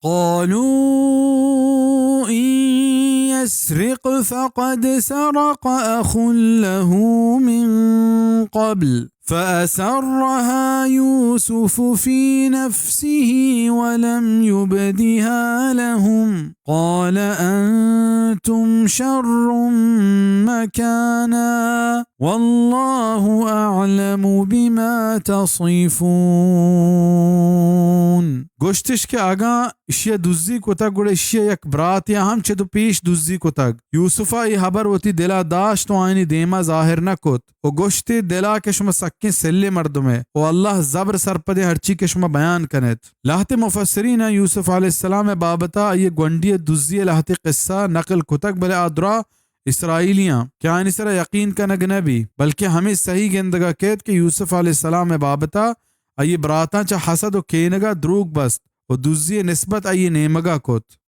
قالوا إن يسرق فقد سرق أخ له من قبل فأسرها يوسف في نفسه ولم يبدها لهم قال أنتم شر مكانا والله أعلم بما تصفون۔ گوشتش کہ اگاں اشیا دزی کتگ، گڑا اشیا یک براتے ہم چد و پیش دزی کتگ۔ یوسفا اے ہبر وتی دلا داشت و آیانی دیما ظاہر نہ کت و گوشتی، دلا کہ شما سکیں سلیں مردمے و اللہ زبر سرپدیں ہرچی کہ شما بیان کنیت۔ لہتے مفسریناں یوسف علیہ السلام ء بابتا آئی گونڈی ء دزی ء لہتے قصہ نقل کتگ، بلے آ درا اسرائیلیاں کہ آیانی سرا یقین کنگ نہ بی، بلکہ ہمے صحیح گندگا کیت کہ یوسف علیہ السلام ء بابتا آئی براتاں چہ حسد و کینگا دروگ بست و دزی ء نسبت آئی نیمگا کت۔